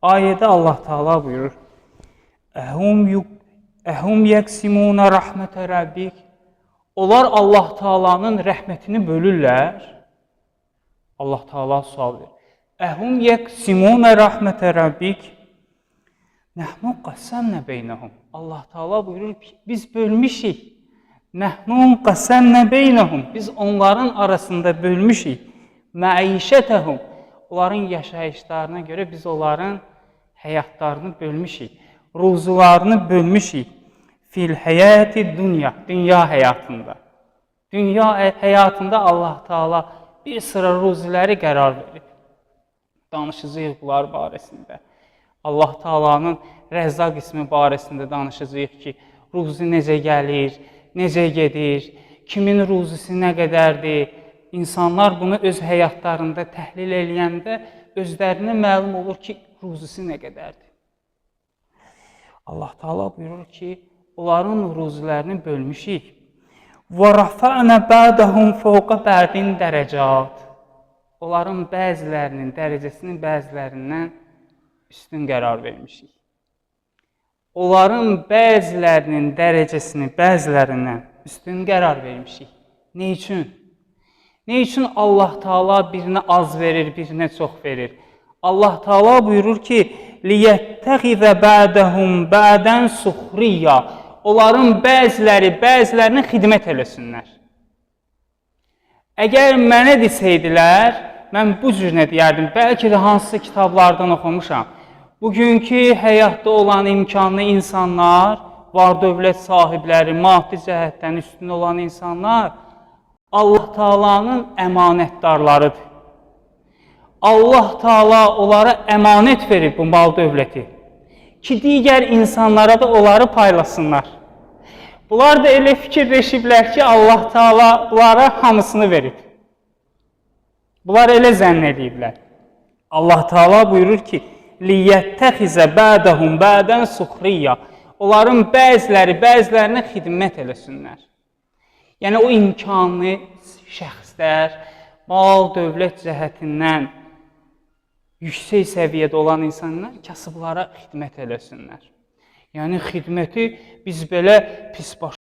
Ayədə Allah Taala buyurur: Əhum yəqsimuna rahmətə rabbik. Onlar Allah Taala'nın rəhmətini bölürlər. Allah Taala sual verir. Əhum yəqsimuna rahmətə rabbik. Nəhnu qasamna beynəhum. Allah Taala buyurur ki, biz bölmüşük. Nəhnu qasamna beynəhum. Biz onların arasında bölmüşük. Məişətəhum. Onların yaşayışlarına görə biz onların həyatlarını bölmüşük. Ruzularını bölmüşük. Fil həyati dünya, dünya həyatında. Dünya həyatında Allah Taala bir sıra ruziləri qərar verib. Danışacağıq bunlar barəsində. Allah Taala'nın Rəzzaq ismi barəsində danışacağıq ki, ruzi necə gəlir, necə gedir, kimin ruzisi nə qədərdir. İnsanlar bunu öz həyatlarında təhlil eləyəndə özlərinə məlum olur ki, ruzisi nə qədərdir. Allah Taala buyurur ki, onların ruzilərini bölmüşük. Və rafa'na ba'dahum fawqa ba'din dərəcat. Onların bəzilərinin dərəcəsini bəzilərindən üstün qərar vermişik. Onların bəzilərinin dərəcəsini bəzilərindən üstün qərar vermişik. Nə üçün? Nə üçün Allah Taala birinə az verir, birinə çox verir? Allah Taala buyurur ki: "Liyəttəxizə ba'dahum ba'dan suxriya." Onların bəziləri bəzilərinə xidmət eləsinlər. Əgər mənə desəydilər, mən bu cür nə deyərdim? Bəlkə də hansısa kitablardan oxumuşam. Bugünkü həyatda olan imkanlı insanlar, var dövlət sahibləri, maddi cəhətdən üstün olan insanlar Allah Taala'nın əmanətdarlarıdır. Allah Taala onlara əmanət verib bu mal dövləti ki, digər insanlara da onları paylasınlar. Bunlar da elə fikirləşiblər ki, Allah Taala bunlara hamısını verib. Bunlar elə zənn eləyiblər. Allah Taala buyurur ki: "Liyəttəxizə ba'dahum ba'dan suxriya." Onların bəziləri bəzilərinə xidmət eləsinlər. Yəni o imkanlı şəxslər mal, dövlət cəhətindən yüksək səviyyədə olan insanlar kasıblara xidmət eləsinlər. Yəni xidməti biz belə pis başa